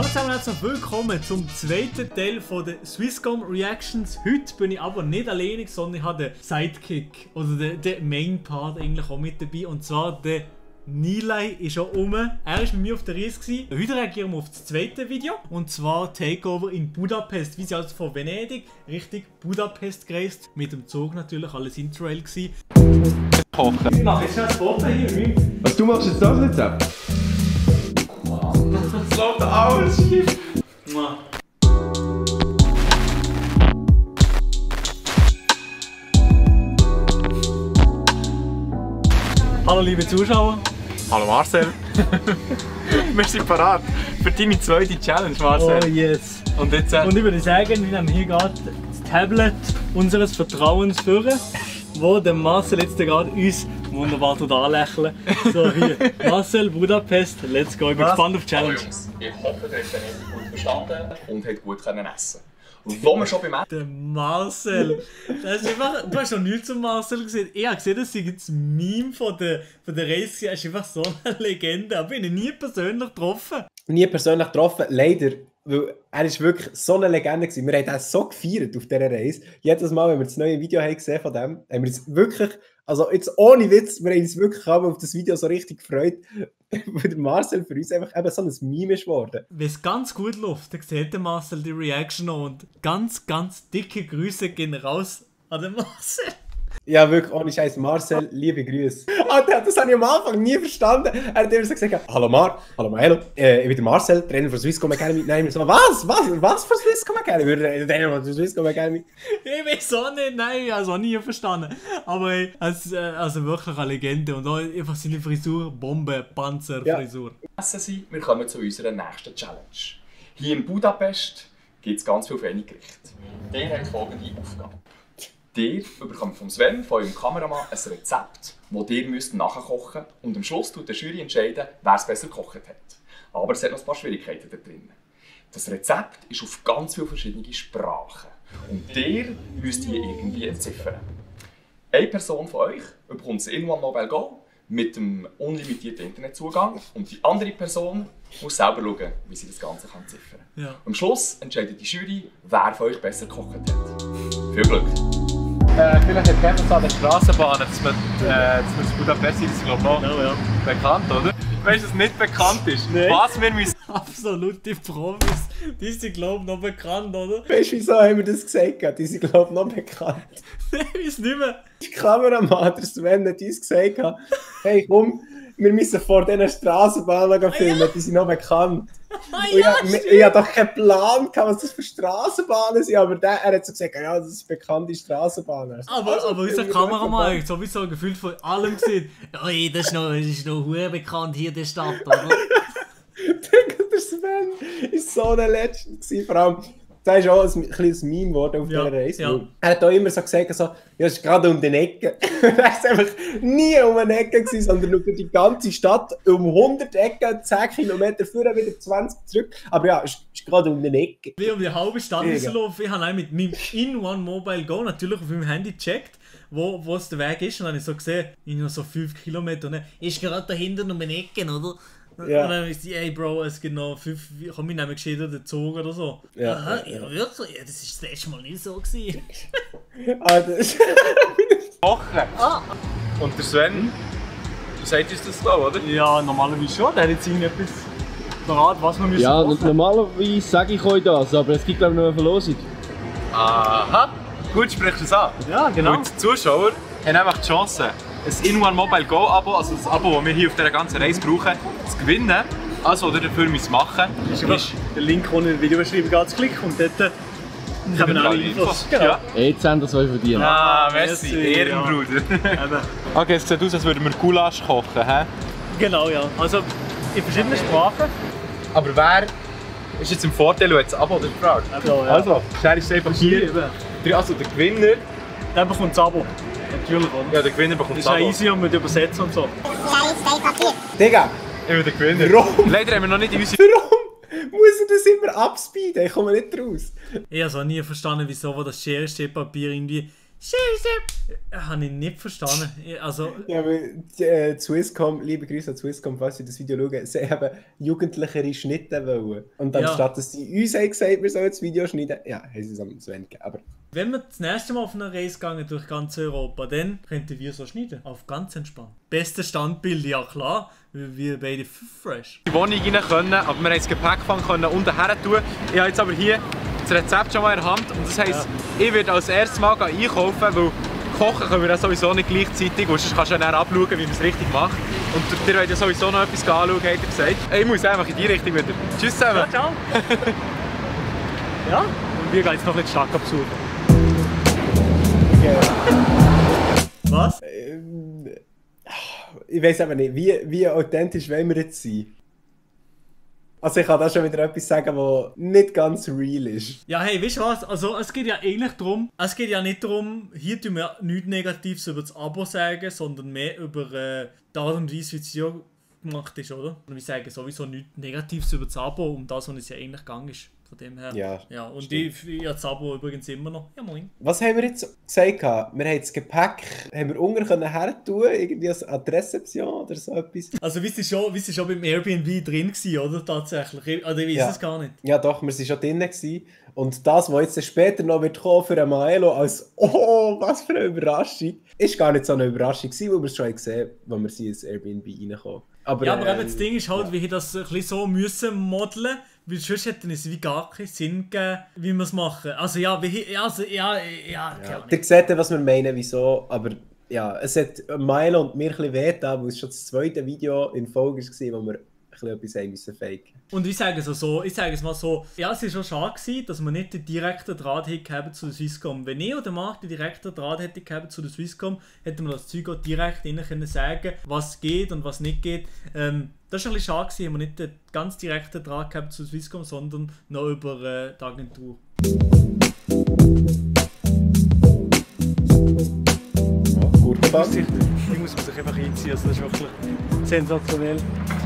Hallo zusammen und herzlich willkommen zum zweiten Teil von der Swisscom Reactions. Heute bin ich aber nicht alleine, sondern ich habe den Sidekick oder den Main Part eigentlich auch mit dabei. Und zwar der Nilay ist schon rum. Er war mit mir auf der Reise gewesen. Heute reagieren wir auf das zweite Video. Und zwar Takeover in Budapest. Wie sie also von Venedig Richtung Budapest gereist. Mit dem Zug natürlich, alles Interrail gewesen. Ich mache jetzt schon ein Foto hier. Was, du machst jetzt das Rezept? Das läuft alles schief. Hallo liebe Zuschauer. Hallo Marcel. Wir sind parat für deine zweite Challenge, Marcel. Oh yes. Und jetzt... Und ich würde sagen, wir nehmen hier gerade das Tablet unseres Vertrauens führen, wo der Marcel jetzt gerade uns wunderbar anlächeln. So hier, Marcel, Budapest, let's go. Ich bin gespannt auf die Challenge. Hallo Jungs, ich hoffe, ihr habt den gut verstanden und habt gut essen. Wo wir schon beim Essen... Der Marcel. Das ist einfach, du hast noch nichts zum Marcel gesehen. Ich habe gesehen, dass das Meme von der Reise ist einfach so eine Legende. Aber ich habe ihn nie persönlich getroffen. Nie persönlich getroffen, leider. Weil er ist wirklich so eine Legende gewesen. Wir haben ihn so gefeiert auf dieser Reise. Jedes Mal, wenn wir das neue Video haben gesehen von dem, haben wir uns wirklich, also jetzt ohne Witz, wir haben uns wirklich auf das Video so richtig gefreut, weil der Marcel für uns einfach eben so ein Meme ist geworden. Wenn es ganz gut läuft, dann sieht der Marcel die Reaction noch und ganz dicke Grüße gehen raus an den Marcel. Ja, wirklich, ohne Scheiß, Marcel, liebe Grüße. Alter, das habe ich am Anfang nie verstanden. Er hat immer so gesagt, hallo hello, ich bin der Marcel, Trainer von Swisscom Academy. Nein, ich so, was für Swisscom Academy? Ich bin Trainer von Swisscom Academy. Ich weiß auch nicht, nein, ich habe es auch nie verstanden. Aber ey, also wirklich eine Legende und auch einfach seine Frisur, Bombe, Panzerfrisur. Sind. Wir kommen zu unserer nächsten Challenge. Hier in Budapest gibt es ganz viele feine Gerichte. Ihr habt folgende Aufgabe. Ihr bekommt vom Sven, von eurem Kameramann, ein Rezept, das ihr nachkochen müsst. Und am Schluss tut die Jury entscheiden, wer es besser gekocht hat. Aber es hat noch ein paar Schwierigkeiten da drin. Das Rezept ist auf ganz viele verschiedene Sprachen. Und ihr müsst die irgendwie entziffern. Eine Person von euch bekommt das In-One Mobile Go mit dem unlimitierten Internetzugang. Und die andere Person muss selber schauen, wie sie das Ganze entziffern kann. Ja. Am Schluss entscheidet die Jury, wer von euch besser gekocht hat. Viel Glück! Vielleicht erkennt man es an den Strassenbahnen, dass man das Budapest ist, ist glaube ich noch Ja. bekannt, oder? Weißt du, dass es nicht bekannt ist? Nein. Was wir müssen... Absolute Profis, die sind glaube ich noch bekannt, oder? Weißt du, wieso haben wir das gesagt? Die sind, glaube ich, noch bekannt. Nein, ich weiß nicht mehr. Der Kameramann, der Sven, hat uns gesagt, hey komm, wir müssen vor diesen Strassenbahnen filmen, die sind noch bekannt. Ich hatte doch keinen Plan, was das für Strassenbahnen sind, aber er hat so gesagt, ja, das ist bekannte Strassenbahnen. Aber unser Kameramann hat sowieso gefühlt von allem gesehen. Oi, das ist noch hure bekannt hier in der Stadt, oder? Der Sven ist so eine Legend gewesen, vor allem, das ist auch ein kleines Meme geworden auf dieser Reise. Ja. Er hat auch immer so gesagt, so, ja, es ist gerade um den Ecken. Er war einfach nie um eine Ecke gewesen, sondern über die ganze Stadt, um 100 Ecken, 10 Kilometer vorher, wieder 20 zurück. Aber ja, es ist gerade um den Ecken. Wie um die halbe Stadt rauslaufen. Ich habe auch mit meinem In-One Mobile Go natürlich auf meinem Handy gecheckt, wo es der Weg ist. Und dann habe ich so gesehen, ich noch so 5 Kilometer. Und dann ist gerade da hinten um den Ecken, oder? Ja. Und dann ist die, ey Bro, es gibt noch 5, komm, ich nehme geschehen den Zug oder so. Ja, Aha, ja, wirklich? Ja, das ist das letzte Mal nicht so gewesen. kochen. Und der Sven, du sagst uns das so, oder? Ja, normalerweise schon. Der hat jetzt irgendetwas parat, was wir müssen Ja, kochen. normalerweise sage ich euch das, aber es gibt glaube ich noch eine Verlosung. Aha, gut, sprichst du es an. Ja, genau. Und die Zuschauer haben einfach die Chance, ein In-One Mobile Go Abo, also das Abo, das wir hier auf dieser ganzen Reise brauchen, zu gewinnen. Also, was ihr dafür machen müsst, ist... Der Link unten in der Videobeschreibung ganz klicken und dort haben wir alle Infos. Genau. Ja. Jetzt haben das euch verdient. Ah, merci, Merci, Ehrenbruder. Eben. Okay, es sieht aus, als würden wir Gulasch kochen, hä? Genau, ja. Also in verschiedenen Sprachen. Aber wer ist jetzt im Vorteil, du hast das Abo gefragt? Ja. Also, schnell ist es einfach hier. Also, der Gewinner... Der bekommt das Abo. Natürlich, oder? Ja, der Gewinner bekommt Das das ist ja Abo. easy und mit Übersetzen und so. Digga, Ich bin der Gewinner. Warum? Leider haben wir noch nicht in unsere... warum muss er das immer abspeeden? Ich komme nicht raus. Ich habe auch nie verstanden, wieso wo das Schere-Papier irgendwie Habe ich nicht verstanden. Also, Ja, weil Swisscom, liebe Grüße an Swisscom, falls Sie das Video schauen, sie haben jugendlichere Schnitte wollen. Und anstatt dass sie uns haben gesagt, wir sollen das Video schneiden, ja, haben sie es am Sven gegeben. Aber wenn wir das nächste Mal auf eine Reise gehen durch ganz Europa, dann könnten wir so schneiden. Auf ganz entspannt. Beste Standbild, ja klar. Wir beide fresh. In die Wohnung rein können, aber wir haben das Gepäckfang unten her tun. Ich habe jetzt aber hier das Rezept schon mal in der Hand. Und das heisst, ich werde als erstes mal einkaufen, weil kochen können wir ja sowieso nicht gleichzeitig. Und sonst kannst du dann abschauen, wie man es richtig macht. Und ihr wollt ja sowieso noch etwas anschauen, hat er gesagt. Ich muss einfach in die Richtung wieder. Tschüss zusammen. Ja, ciao. Ja, und wir gehen jetzt noch ein bisschen Stadt besuchen. Was? ich weiß aber nicht, wie authentisch wollen wir jetzt sein? Also ich kann da schon wieder etwas sagen, was nicht ganz real ist. Ja, hey, weißt du was? Also es geht ja eigentlich darum, nicht darum, hier tun wir nichts Negatives über das Abo sagen, sondern mehr über die Art und Weise, wie es hier gemacht ist, oder? Und wir sagen sowieso nichts Negatives über das Abo, um das, was es ja eigentlich gegangen ist. Von dem her. Ja, und ich habe das Abo übrigens immer noch. Ja, moin. Was haben wir jetzt gesagt? Wir haben das Gepäck unten her tun, irgendwie als Adressrezeption oder so etwas. Also, wir sind schon beim Airbnb drin gewesen, oder? Tatsächlich. Oder ich weiß es gar nicht. Ja, doch, wir waren schon drin gewesen. Und das, was jetzt später noch wird kommen für einen Maelo als «Oh, was für eine Überraschung!» ist gar nicht so eine Überraschung gewesen, weil wir es schon gesehen haben, als wir ins Airbnb reinkommen. Aber eben das Ding ist halt, wie ich das ein bisschen so müssen modeln, weil sonst hätte es wie gar keinen Sinn gegeben, wie wir es machen. Also ja, keine Ahnung. Ihr seht ja, was wir meinen, wieso, aber ja, es hat Milo und mir ein bisschen wehgetan, weil es schon das zweite Video in Folge war, wo wir etwas haben müssen faken. Und ich sage es mal so, ja, es war schon schade gewesen, dass wir nicht den direkten Draht hätten zu der Swisscom. Wenn ich oder Marc den direkten Draht hätte gehabt zu der Swisscom, hätten wir das Zeug auch direkt ihnen können sagen, was geht und was nicht geht. Das war ein bisschen schade gewesen, haben wir nicht den ganz direkten Draht gehabt zu der Swisscom, sondern noch über die Agentur. Die muss man sich einfach einziehen, also das ist wirklich sensationell.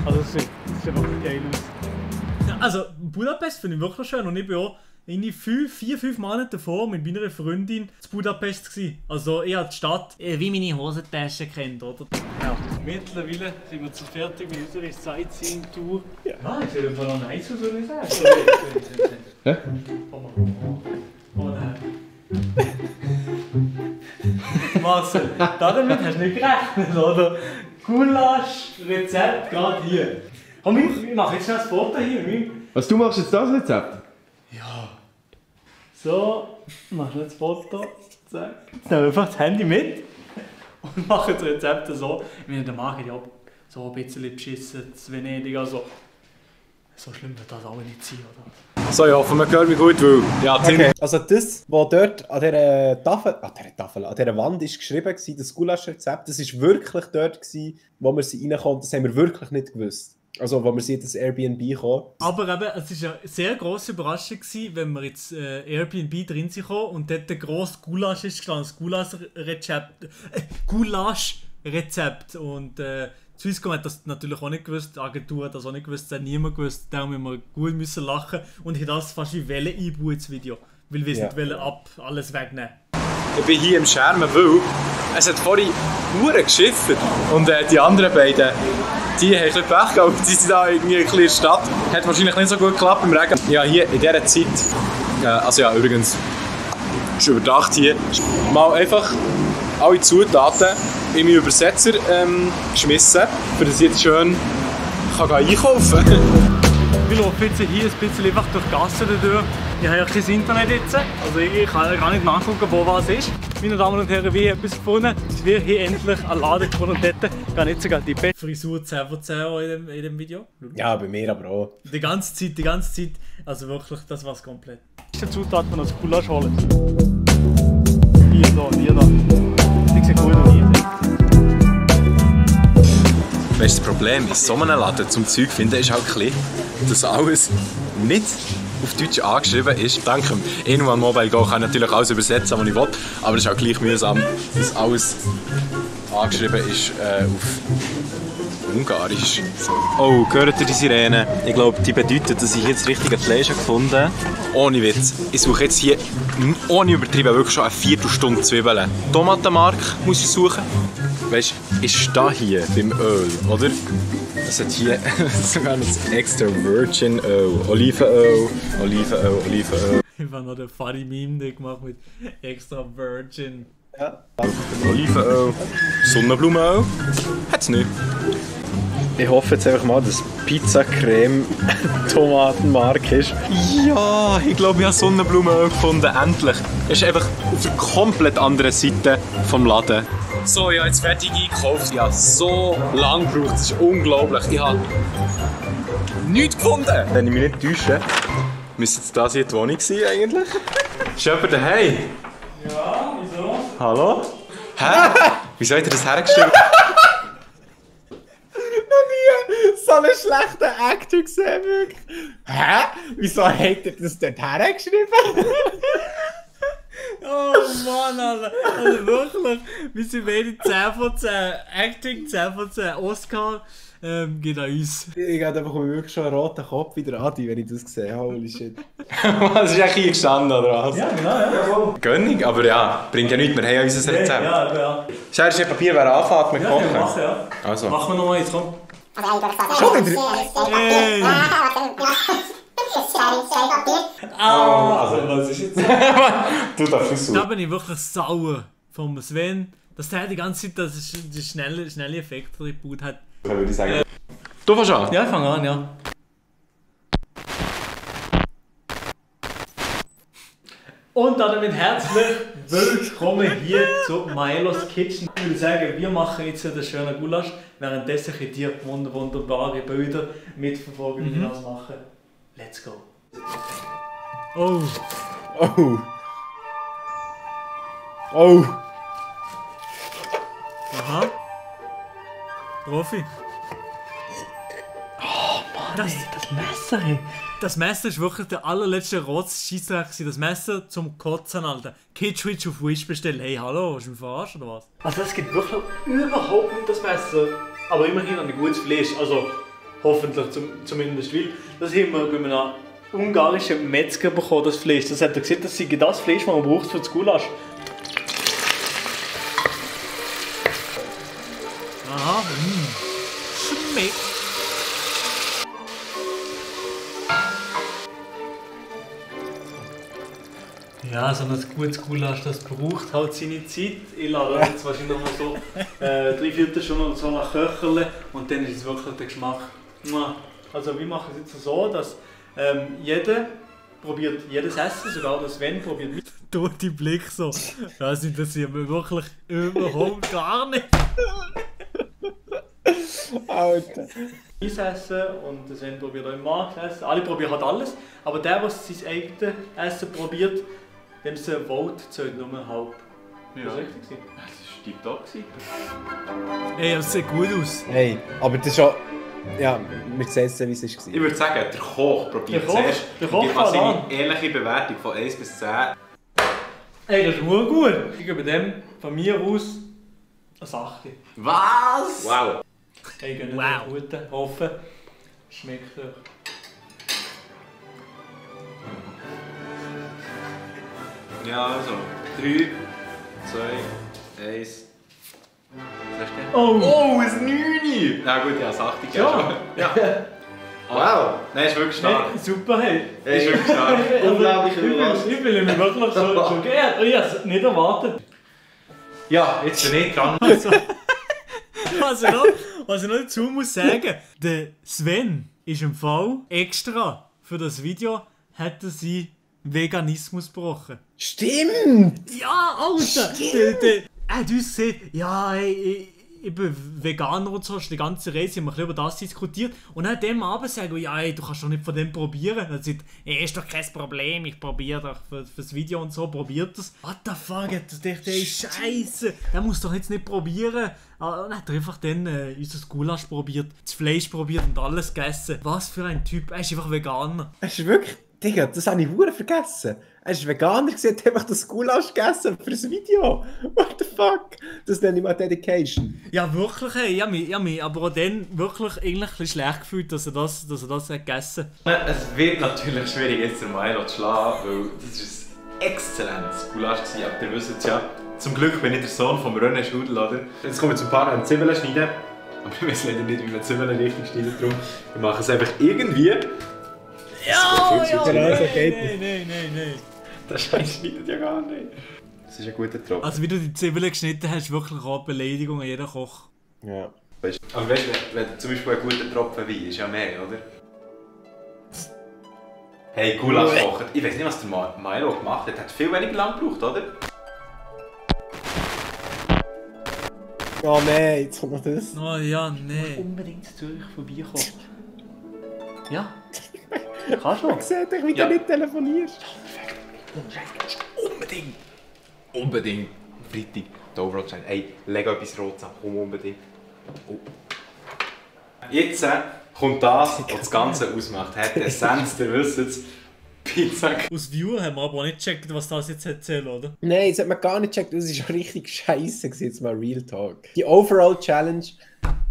Also das sieht einfach geil aus. Also Budapest finde ich wirklich schön und ich bin auch in 4-5 Monaten davor mit meiner Freundin in Budapest gewesen. Also ich habe die Stadt wie meine Hosentasche kennt, oder? Ja. Mittlerweile sind wir zu fertig mit unserer Sightseeing-Tour. Ja, ich will einfach noch nice, was soll ich sagen? Hä? Oh nein. Marcel, damit hast du nicht gerechnet, oder? Gulasch-Rezept gerade hier. Komm, ich mache jetzt schnell ein Foto hier. Was, du machst jetzt das Rezept? Ja. So, mach schnell das Foto. Zack. Jetzt nehmen wir einfach das Handy mit und machen das Rezept so. Ich meine, der Marc hat ja so ein bisschen beschissen, zu Venedig. Also, so schlimm wird das auch nicht sein, oder? So, ich hoffe, man hört mich gut, weil... Ja, okay. Also das, was dort an dieser Tafel, an dieser Wand ist geschrieben war, das Gulasch-Rezept, das war wirklich dort, wo wir sie reinkommen. Das haben wir wirklich nicht gewusst. Also, wo wir sie in das Airbnb kommen. Aber eben, es war eine sehr grosse Überraschung, wenn wir jetzt Airbnb drin sind und dort ein grosses Gulasch ist gestanden, das Gulasch-Rezept. Und Swisscom hat das natürlich auch nicht gewusst, die Agentur hat das auch nicht gewusst, das hat niemand gewusst, darum müssen wir gut müssen lachen. Und ich habe das fast wie Welle einbauen ins Video, weil wir nicht alles wegnehmen. Ich bin hier im Schermen, weil es hat vorhin Uhren geschifft und die anderen beiden, die haben ein bisschen Pech gehabt, die sind da irgendwie in der Stadt. Hat wahrscheinlich nicht so gut geklappt im Regen. Ja, hier in dieser Zeit, also ja, übrigens, ist überdacht hier, mal einfach alle Zutaten in meinen Übersetzer geschmissen, damit ich jetzt schön kann einkaufen kann. Wir laufen jetzt hier ein bisschen einfach durch die Gassen durch. Ich habe ja kein Internet jetzt, also ich kann gar nicht nachgucken, wo was ist. Meine Damen und Herren, wir haben etwas gefunden. Wir haben hier endlich einen Laden gefunden und dort kann jetzt sogar die Frisur 10 von 10 in dem Video. Ja, bei mir aber auch. Die ganze Zeit, also wirklich, das war's komplett. Das ist die Zutat, die wir das Gulasch holen. Hier da. Die sieht gut aus. Weißt du, das Problem in so einem Laden zum Zeug finden ist halt ein bisschen, dass alles nicht auf Deutsch angeschrieben ist. Dank dem In-One Mobile Go kann ich natürlich alles übersetzen, was ich will, aber es ist auch gleich mühsam, dass alles angeschrieben ist auf Ungarisch. Oh, hört ihr die Sirene? Ich glaube, die bedeutet, dass ich hier das richtige Fleisch gefunden habe. Ohne Witz. Ich suche jetzt hier, ohne übertrieben, wirklich schon eine Viertelstunde Zwiebeln. Tomatenmark muss ich suchen. Weißt du, ich stehe hier beim Öl, oder? Es hat hier sogar noch das extra Virgin Öl. Olivenöl, Olivenöl, Olivenöl. Ich habe noch den funny Meme gemacht mit extra Virgin. Ja. Olivenöl, Sonnenblumenöl. Hat's nicht. Ich hoffe jetzt einfach mal, dass Pizza-Creme Tomatenmark ist. Ja, ich glaube, ich habe Sonnenblumenöl gefunden. Endlich. Es ist einfach auf der komplett anderen Seite vom Laden. So, ich habe jetzt fertig eingekauft. Ich habe so lange gebraucht. Das ist unglaublich. Ich habe nichts gefunden. Wenn ich mich nicht täusche, müsste jetzt das hier die Wohnung sein eigentlich. Ist jemand daheim? Ja, wieso? Hallo? Hä? Wieso hat er das hergestellt? So einen schlechten Actor gesehen, wirklich. Hä? Wieso hat er das dort hergeschrieben? Oh Mann, Alter. Also wirklich, wir sind beide 10 von 10. Acting 10 von 10. Oscar geht an uns. Ich habe einfach wirklich schon einen roten Kopf wie der Adi, wenn ich das sehe. Holy shit. Was ist eigentlich hier gestanden, oder was? Ja, genau, ja. Gönnig, aber ja, bringt ja nichts. Wir haben ja unser Rezept. Ja. Schere, Papier, wer anfängt mit Kochen? Mach ja. Also. Machen wir nochmal jetzt, komm. Schon wieder? Hey. Also, was ist jetzt? Du darfst nicht Da suchen. bin ich wirklich sauer vom Sven, dass der die ganze Zeit das schnelle Effekt reingebaut hat. Würde ich sagen. Du fängst an? Ja, ich fange an, ja. Und damit herzlich willkommen hier zu Milo's Kitchen. Ich würde sagen, wir machen jetzt den schönen Gulasch, währenddessen könnt ihr wunderbare Bilder mitverfolgen, wie wir das machen. Let's go! Oh! Oh. Oh. Aha! Profi! Oh Mann! Das Messer, ey! Das Messer ist wirklich der allerletzte Rotz-Scheissdreck. Das Messer zum Kotzen, Alter. Kitschwitch auf Wish bestellen. Hey, hallo, hast du mich verarscht oder was? Also das gibt wirklich überhaupt nicht das Messer. Aber immerhin ein gutes Fleisch. Also hoffentlich zumindest. Weil das haben wir bei einem ungarischen Metzger bekommen, das Fleisch. Das hat er gesagt, das sei das Fleisch, das man braucht für das Gulasch. Aha, schmeckt. Ja, so ein gutes Gulasch, das braucht halt seine Zeit. Ich lasse das jetzt wahrscheinlich noch mal so 3/4 Stunde oder so nach köcheln und dann ist es wirklich der Geschmack. Also wir machen es jetzt so, dass jeder probiert jedes Essen, sogar der Sven probiert mit. Tote Blick so. Das interessiert mich wirklich überhaupt gar nicht. Alter. Essen und der Sven probiert auch im Markt essen. Alle probieren halt alles, aber der, der sein eigenes Essen probiert, dem ist ein Volt zählt nur halb. Ja. Das richtig? Das war tipptopp. Ey, das sieht gut aus. Hey, aber das ist schon... Ja, wir sehen jetzt, wie es war. Ich würde sagen, der Koch probiert Der Koch- zuerst. der Koch Gibt mal kann seine an. ehrliche Bewertung von 1 bis 10. Ey, das ist nur gut. Ich gebe dem von mir aus eine Sache. Was? Wow. Ey, ich gönne einen guten. Hoffe, schmeckt euch. Ja, also. 3, 2, 1. Was hast du denn? Oh! Oh, ein 9! Na gut, ja, 8 gegeben. Ja. Ja. Wow. Nein, ist wirklich stark. Hey, super, hey! Ist wirklich stark. Unglaublich Ich überrascht. fühle mich wirklich so geehrt. Ich habe es nicht erwartet. Ja, jetzt bin ich dran. Also, was ich noch dazu muss sagen, der Sven ist im Fall extra für das Video hat er seinen Veganismus gebrochen. Stimmt! Ja, Alter! Er hat uns gesagt, ja, hey, ich bin Veganer und so, die ganze Reise haben wir ein bisschen über das diskutiert. Und dann hat dem Abend sagen, ja, ey, du kannst doch nicht von dem probieren. Und er sagt, ey, ist doch kein Problem, ich probiere doch fürs Video und so, probiert das. What the fuck, hat er gedacht, ey, Scheiße, der muss doch jetzt nicht probieren. Und dann hat er einfach dann unser Gulasch probiert, das Fleisch probiert und alles gegessen. Was für ein Typ, er ist einfach Veganer. Es ist wirklich... Digga, das habe ich verdammt vergessen. Er ist Veganer, hat einfach das Gulasch gegessen für das Video. What the fuck? Das nenne ich mal Dedication. Ja, wirklich, hey. Ich habe mich aber auch dann wirklich eigentlich ein bisschen schlecht gefühlt, dass er das hat gegessen hat. Es wird natürlich schwierig, jetzt den Milo zu schlagen, weil das ist ein exzellentes Gulasch war. Aber ihr wisst es ja, zum Glück bin ich der Sohn von René Schudel, oder? Jetzt kommen wir zum Paar an Zwiebeln schneiden. Aber ich weiß leider nicht, wie man Zwiebeln richtig schneidet. Darum, wir machen es einfach irgendwie. Ja, Genau so geht es. Nein. Der Scheiß schneidet ja gar nicht. Das ist ein guter Tropfen. Also wie du die Zwiebeln geschnitten hast, wirklich auch eine Beleidigung an jeden Koch. Ja. Aber weißt du, wenn zum Beispiel ein guter Tropfen Wein ist ja mehr, oder? Hey, Gulasch kochen. Ich weiß nicht, was der Milo gemacht hat. Hat viel weniger lang gebraucht, oder? Oh nein, jetzt kommt noch das. Oh ja, nein. Unbedingt zu Zürich vorbeikommen. Ja. Kannst du? Ich sehe dich, wie du nicht telefonierst. Unbedingt. Freitag, der Overall Challenge. Ey, leg etwas Rotes an, komm unbedingt. Oh. Jetzt kommt das, was das Ganze ausmacht. Hat die Essenz, ihr wisst es, Pizza. Aus Viewer haben wir aber auch nicht gecheckt, was das jetzt erzählt, oder? Nein, das hat man gar nicht gecheckt. Das ist richtig scheiße, jetzt mal Real Talk. Die Overall Challenge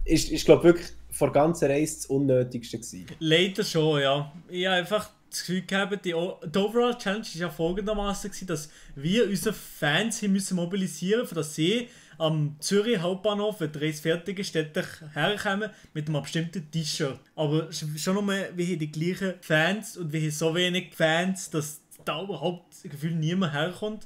ist glaube wirklich vor der ganzen Reise das Unnötigste gewesen. Leider schon, ja. Ich habe einfach das Gefühl gehabt, die Overall Challenge war ja folgendermaßen, dass wir unsere Fans hier müssen mobilisieren, für das sie am Zürich Hauptbahnhof, wenn der Reise fertig ist, herkommen mit einem bestimmten T-Shirt. Aber schon nur, wir haben die gleichen Fans und wir haben so wenig Fans, dass da überhaupt das Gefühl niemand herkommt.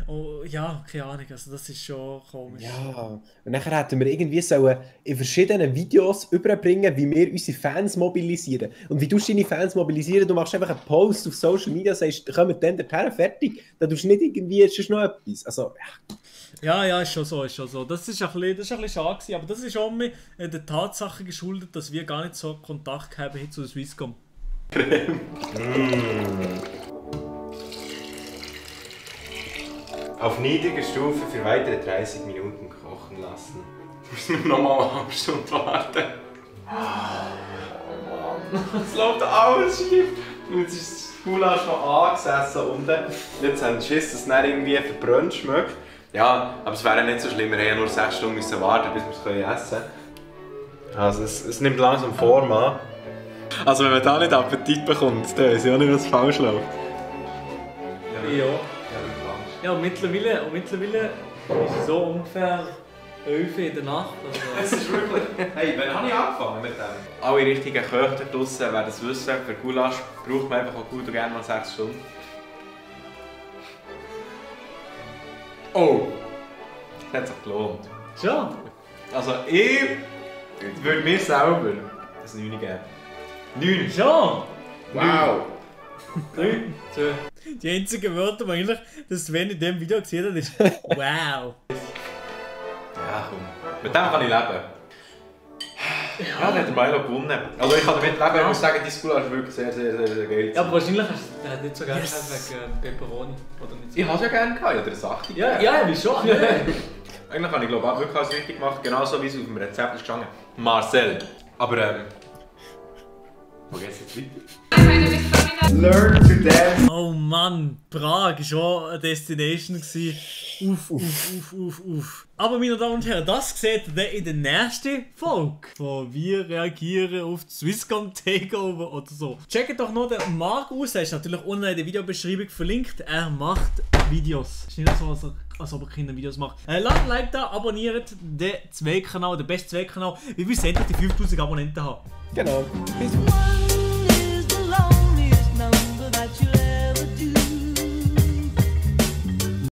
Oh, ja, keine Ahnung, also das ist schon komisch. Ja, und nachher hätten wir irgendwie sollen in verschiedenen Videos überbringen, wie wir unsere Fans mobilisieren. Und wie tust du deine Fans mobilisieren? Du machst einfach einen Post auf Social Media, sagst, kommen dann dorthin, fertig. Da tust du nicht irgendwie, es ist noch etwas. Also, Ja, ist schon so, Das ist ein bisschen schade gewesen, aber das ist auch mehr der Tatsache geschuldet, dass wir gar nicht so Kontakt haben zu der Swisscom. Auf niedriger Stufe für weitere 30 Minuten kochen lassen. Müssen wir nochmal eine halbe Stunde warten. Oh Mann, es läuft alles schief. Jetzt ist das Gulasch noch angesessen unten. Jetzt haben sie Schiss, dass es nicht irgendwie verbrannt schmeckt. Ja, aber es wäre nicht so schlimm, wir hätten nur 6 Stunden müssen warten, bis wir es essen können. Also es nimmt langsam Form an. Also wenn man da nicht Appetit bekommt, dann weiß ich auch nicht, was falsch läuft. Ja, und mittlerweile ist es so ungefähr 11 in der Nacht. Es ist wirklich... Hey, wann habe ich angefangen mit dem? Alle richtigen Köche da draussen werden es wissen, für Gulasch braucht man einfach auch gut und gerne mal 6 Stunden. Oh! Das hat sich gelohnt. Schon? Also ich würde mir selber ein 9 geben. 9! Schon? Wow! 3, 2. Die einzigen Wörter, die eigentlich das Sven in diesem Video gesehen hat, ist wow. Ja komm, mit dem kann ich leben. Ja, dann hat der Milo gewonnen. Also ich kann damit leben, ich muss sagen, die Gulasch ist wirklich sehr geil. Ja, aber wahrscheinlich hast du das nicht so gerne wegen Pepperoni, oder nicht? Ich habe es ja gerne gehabt, oder eine 8. Ja, wieso? Eigentlich habe ich glaube auch wirklich alles richtig gemacht, genauso wie es auf dem Rezept ist gestanden. Marcel. Aber wo geht's jetzt weiter? Learn to dance. Oh Mann, Prag war auch eine Destination. Uff. Aber meine Damen und Herren, das seht ihr in der nächsten Folge von Wir reagieren auf die Swisscom Takeover oder so. Checkt doch noch den Marc aus, er ist natürlich unten in der Videobeschreibung verlinkt. Er macht Videos. Es ist nicht so, als ob er keine Videos macht. Lasst ein Like da, abonniert den Zweigkanal, den besten Zweigkanal. Wie viel sind die 5000 Abonnenten haben? genau. Peace.